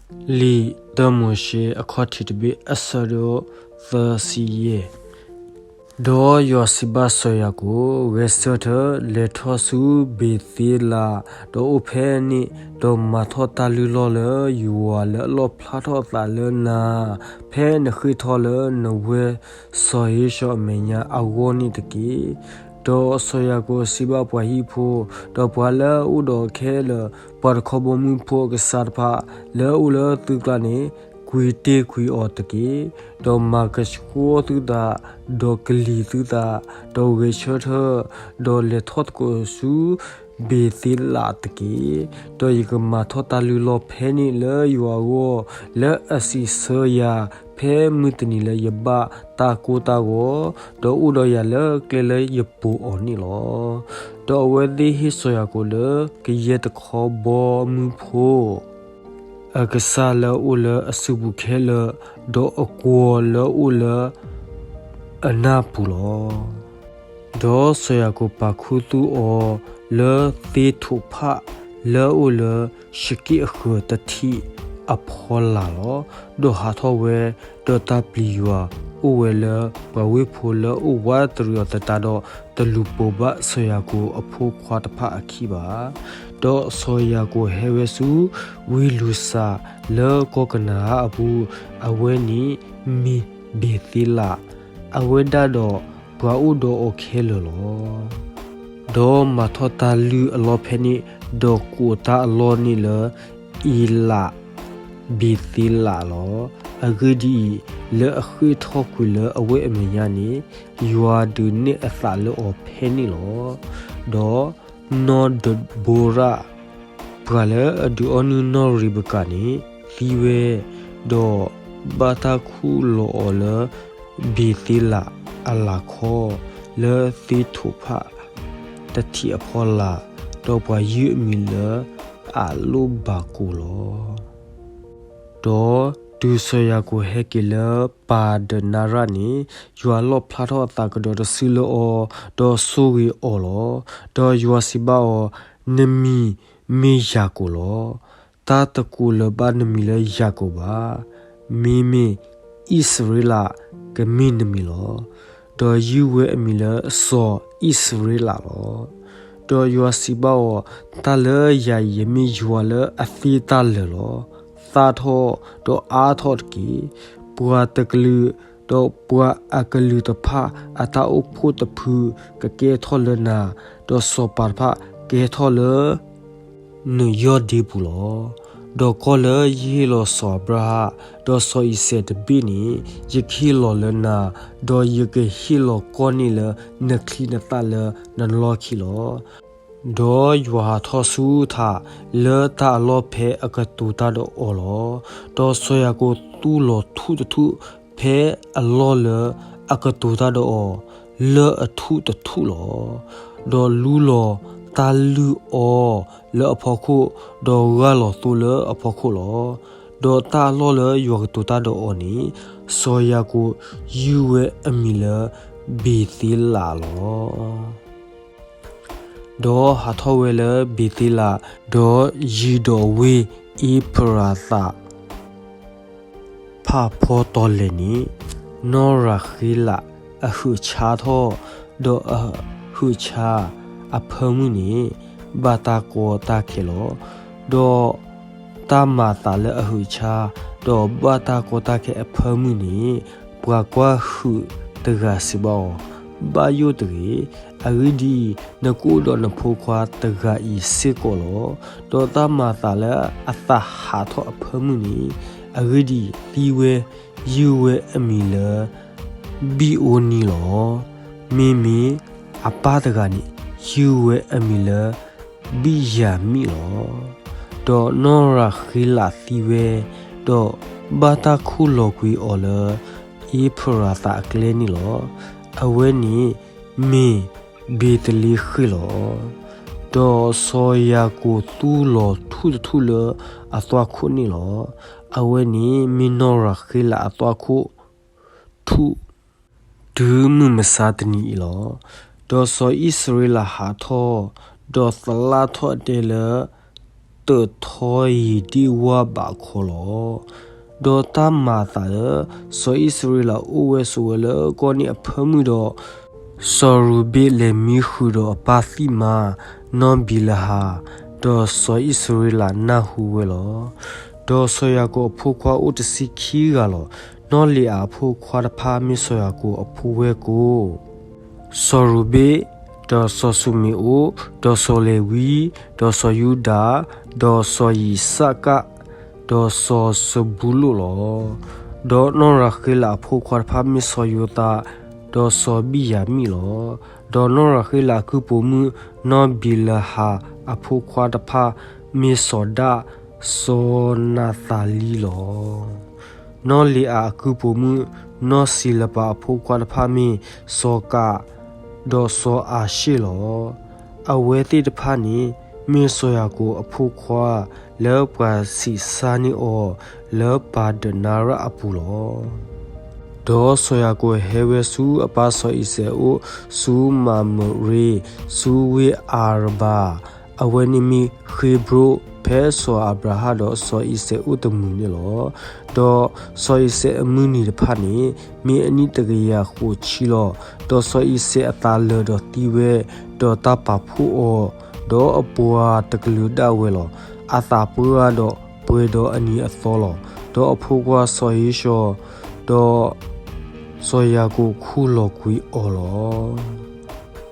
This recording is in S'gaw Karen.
လံာ်တၢမိၤၡ့ အခီၣ်ထံးတဘ့ၣ် အဆၢဒိၣ်သၢဆံယဲၢ်. ဒီးယွၤစံးဘၣ်စီၤယၤကိာ်, ဂဲၤဆၢထၢၣ်, လဲၤထီၣ်ဆူဘ့ၤသ့လး, ဒီးအိၣ်ဖဲန့ၣ်, ဒီးမၤထီၣ်တၢ်လုၢ်လီၢ်လၢယွၤလၢအလီၣ်ဖျါထီၣ်အသးလၢနၤ, ဖဲနဃ့ၢ်ထီၣ်လၢနဝဲၢ်စီၤဧ့ၡီၤအမဲာ်ညါအဂီၢ်န့ၣ်တက့ၢ်. ဒီးစီၤယၤကိာ်စံးဘၣ်ပှၤဟံၣ်ဖိ, ဒီးပှၤလၢအအိၣ်ဒီးခဲလၢာ်, ပှၤတခီဘီမုၢ်ဖိအကစၢ်တဖၣ်, လၢအအိၣ်လၢသုကျါန့ၣ်, ကွံာ်တ့ၢ်ကွံာ်အီၤတက့ၢ်. ဒီးမၤကဆှီသုသး, ဒီးကလံၤသုသး, ဒီးဂဲၤဆၢထၢၣ်, ဒီးလဲၤထီၣ်သကိးဆူဘ့ၤသ့လးတက့ၢ်. ဒီးယကမၤထီၣ်တၢ်လုၢ်လီၢ်ဖဲန့ၣ်လၢယွၤအဂီၢ်, လၢအစံးဆၢယၤ, ဖဲမုၢ်တနံၤလၢယဘၣ်တၢ်ကိၢ်တၢ်ဂီၤ, ဒီးအိၣ်ဒီးယၤလၢကျဲလၢယပိာ်အီၤန့ၣ်လီၤ. ဒီးအဝဲသ့ၣ်ဟ့ၣ်စီၤယၤကိာ်လၢကယဲၢ်တခီဘီမုၢ်ဖိ အကစၢ်လၢအအိၣ်လၢအစုပူၤခဲလၢာ်, ဒီးအကွီၤလၢအအိၣ်လၢအနၢ်ပူၤလီၤ. ဒီးစီၤယၤကိာ်ပာ်ခူသူၣ်အီၤလၢသ့ထိးဖၣ်လၢအအိၣ်လၢၡက့ၣ်အဃၢၤတထံးအဖီလာ်လီၤ. ဒီးဟးထီၣ်ဝဲ, ဒီးတၢ်ပျံၤယွၤအိၣ်ဝဲလၢပှၤဝ့ၢ်ဖိလၢအအိၣ်ဝးတရံးအီၤသတးဒီး, တလူၤပိာ်ဘၣ်စီၤယၤကိာ်အဖိခွါတဖၣ်အခံဘၣ်. ဒီးစီၤယၤကိာ်ဟဲဝဲဆူဝ့ၢ်လူၤစၢ်လၢကီၢ်ကနၤအၣ်အပူၤ, အဝဲန့ၣ်မ့ၢ်ဘ့ၤသ့လး, အဝဲဒၣ်ဒီးပှၤအိၣ်ဒီးအီၤခဲလၢာ်လီၤ. ဒီးမၤထီၣ်တၢ်လုၢ်အလီၢ်ဖဲန့ၣ်, ဒီးကိးတၢ်အလီၢ်န့ၣ်လၢ အ့လးဘ့ၤသ့လးလီၤ. အဂ့ၢ်ဒ်အံၤ, လၢအဃ့ၢ်ထီၣ်ကွံာ်လၢအဝဲၢ်အမဲာ်ညါန့ၣ်, ယွၤဒုးနဲၣ်အသးလၢအီၤဖဲန့ၣ်လီၤ. ဒီးနီၢ်ဒဘိရၣ်, ပှၤလၢအဒုးအီနုၢ်နီၢ်ရံးဘကၤန့ၣ်သံဝဲ, ဒီးဘၣ်တၢ်ခူၣ်လီၤအီၤလၢဘ့ၤသ့လးအလၤခီ, လၢသ့ထိးဖၣ်တထံးအဖီလာ်, ဒီးပှၤယုၢ်အမံၤလၢအးလိၣ်ဘၤကိာ်လီၤ. ဒီးတုၤစီၤယၤကိာ်ဟဲက့ၤလၢပၤဒနါရၣ်န့ၣ်, ယွၤလီၣ်ဖျါထီၣ်အသးကဒီးတစုလၢအီၤ, ဒီးဆိၣ်ဂ့ၤအီၤလီၤ. ဒီးယွၤစံးဘၣ်အီၤ, နမံၤမ့ၢ်ယၤကိာ်လီၤ. တၢ်တကိးလၢၤဘၣ်နမံၤလၢယၤကိာ်ဘၣ်. မ့မ့ၢ်အံၣ်စရ့လးကမ့ၢ်နမံၤလီၤ. ဒီးယုၢ်ဝဲအမံၤလၢစီၤအံၣ်စရ့လးလီၤ. ဒီးယွၤစံးဘၣ်အီၤ, တၢ်လၢယၤအံၤ ယမ့ၢ်ယွၤလၢအသ့တၢ်လၢာ်လီၤ. သၣ်ထီၣ်, ဒီးအါထီၣ်တက့ၢ်. ပှၤတကလုာ်, ဒီးပှၤအကလုာ်တဖၣ်အတၢ်အိၣ်ဖှိၣ်တဖုကကဲထီၣ်လၢနၤ, ဒီးစီၤပၤတဖၣ်ကဲထီၣ်လၢ နယီၢ်ဒ့ပူၤလီၤ. ဒီးကီၢ်လၢယဟ့ၣ်လီၤစီၤအၤဘြၤဟၣ်, ဒီးစီၤအံၤစဲးတဘ့ၣ်န့ၣ်, ယကဟ့ၣ်လီၤလၢနၤ, ဒီးယကဟ့ၣ်လီၤကီၢ်န့ၣ်လၢနချံနသၣ်လၢနလီၢ်ခံလီၤ. ဒီးယွၤဟးထီၣ်ဆူထးလၢတၢ်အလီၢ်ဖဲအကတိၤတၢ်ဒီးအီၤလီၤ. ဒီးစီၤယၤကိာ်သူၣ်လီၤထူၣ်တထူၣ်ဖဲအလီၢ်လၢအကတိၤတၢ်ဒီးအီၤ, လၢၢ်အထူၣ်တထူၣ်လီၤ. ဒီးလူလီၤတၢ်လုၢ်အီၤလၢအဖီခိၣ်, ဒီးဂၢ်လီၤသိလၢအဖီခိၣ်လီၤ. ဒီးတၢ်အလီၢ်လၢယွၤကတိၤတၢ်ဒီးအီၤန့ၣ်, စီၤယၤကိာ်ယုၢ်ဝဲအမံၤလၢဘ့ၤသ့လးလီၤ. ဒီးဟးထီၣ်ဝဲလၢဘ့ၤသ့လး, ဒီးယံၤဒီးဝ့ၢ်အ့ဖရၤသး ဖးဖီတီၤလဲၣ်န့ၣ်, နီၢ်ရၤဃ့လးအဟုးဆါထီၣ်, ဒီးအဟုးဆါအဖၢမုၢ်န့ၣ် ဘၣ်တၢ်ကီတၢ်ခဲလီၤ. ဒီးတၢ်မၤသးလၢအဟုးဆါ, ဒီးဘၣ်တၢ်ကီတၢ်ခဲအဖၢမုၢ်န့ၣ်, ပှၤကွၢ်ဟုးတဂၤစံးဘၣ်အီၤ, ဘၣ်ယိၣ်တဂ့ၤ. အဂ့ၢ်ဒ်အံၤ, နကအိၣ်ဒီးနဖိခွါတဂၤအံၤစ့ၢ်ကီးလီၤ. ဒီးတၢ်မၤသးလၢအသးဟးထီၣ်အဖၢမုၢ်န့ၣ်, အဂ့ၢ်ဒ်အံၤ, သံဝဲ, ယုၢ်ဝဲအမံၤလၢ ဘံၣ်ဧိနံၤလီၤ. မ့မ့ၢ်အပၢ်တဂၤန့ၣ်, ယုၢ်ဝဲအမံၤလၢ ဘံၣ်ယၤမံၣ်လီၤ. ဒီးနီၢ်ရၤဃ့လးသံဝဲ, ဒီးဘၣ်တၢ်ခူၣ်လီၤကွံာ်အီၤလၢ အ့ဖရၤသးအကျဲန့ၣ်လီၤ. အဝဲန့ၣ်မ့ၢ်ဘ့ၤသလ့ဃ့ၣ်လီၤ. ဒီးစီၤယၤကိာ်သူၣ်လီၤထူၣ်တထူၣ်လၢအသွၣ်ခိၣ်န့ၣ်လီၤ. အဝဲန့ၣ်မ့ၢ်နီၢ်ရၤဃ့လးအသွၣ်ခိၣ်ထူၣ် တုၤမုၢ်မဆါတနံၤအံၤလီၤ. ဒီးစီၤအံၣ်စရ့လးဟးထီၣ်, ဒီးသလၣ်ထီၣ်အတဲလၢ တၢၣ်ထီယံာ်ဒ့ဝါဘးခီလီၤ. ဒီးတၢ်မၤအသးလၢ စီၤအံၣ်စရ့လးအိၣ်ဝဲဆိးဝဲလၢကီၢ်န့ၣ်အဖၢမုၢ်ဒီး, စီၤရူၤဘ့ၣ်လဲၤမံဃုာ်ဒီးအပၢ်သံၣ်မါ နီၢ်ဘံၤလဟး, ဒီးစီၤအံၣ်စရ့လးနၢ်ဟူဝဲလီၤ. ဒီးစီၤယၤကိာ်အဖိခွါအိၣ်တဆံခံဂၤလီၤ. နီၢ်လ့ၤအၤအဖိခွါတဖၣ်မ့ၢ်စီၤယၤကိာ်အဖိဝဲၢ်ကိာ် စီၤရူၤဘ့ၣ်, ဒီးစီၤၡမံၤအိၣ်, ဒီးစီၤလ့ၤဝံ, ဒီးစီၤယူဒၤ, ဒီးစီၤယံးစကး, ဒီးစီၤစဘူလိၣ်လီၤ. ဒီးနီၢ်ရၤဃ့လးအဖိခွါတဖၣ်မ့ၢ်စီၤယိၤသး, ဒီးစီၤဘံၣ်ယၤမံၣ်လီၤ. ဒီးနီၢ်ရၤဃ့လးအကုၢ်ပိာ်မုၣ် နီၢ်ဘံၤလဟးအဖိခွါတဖၣ်မ့ၢ်စီၤဒၣ်, စီၤနၤသၤလံလီၤ. နီၢ်လ့ၤအၤအကုၢ်ပိာ်မုၣ် နီၢ်စံၤလပၤအဖိခွါတဖၣ်မ့ၢ်စီၤကး, ဒီးစီၤအၤၡ့ၣ်လီၤ. အဝဲသ့ၣ်တဖၣ်န့ၣ် မ့ၢ်စီၤယၤကိာ်အဖိခွါ လၢပှၤဆံးစၢ်န့ၢ်အီၤလၢပၤဒနါရၣ်အပူၤလီၤ. ဒီးစီၤယၤကိာ်ဟဲဝဲဆူအပၢ်စီၤအံၤစဲးအအိၣ် ဆူမၤမရ့ၤ, ဆူဝ့ၢ်အၤရဘၤ, အဝဲန့ၣ်မ့ၢ်ဃ့ဘြိၣ် ဖဲစီၤအၤဘြၤဟၣ်ဒီးစီၤအံၤစဲးအိၣ်တမုာ်န့ၣ်လီၤ. ဒီးစီၤအံၤစဲးအမုၢ်နံၤတဖၣ်န့ၣ် မ့ၢ်အနံၣ်တကယၤဃိးဆံလီၤ. ဒီးစီၤအံၤစဲးအသးလၢာ်ဒီးသံဝဲ, ဒီးတၢ်ပာ်ဖှိၣ်အီၤ, ဒီးအပှၤတကလုာ်ဒၣ်ဝဲလီၤ. အသးပှၢ်ဒီးပှဲၤဒီးအနံၤအသီလီၤ. ဒီးအဖိခွါစီၤဧ့ၡီၤ, ဒီးစီၤယၤကိာ်ခူၣ်လီၤကွံာ်အီၤလီၤ.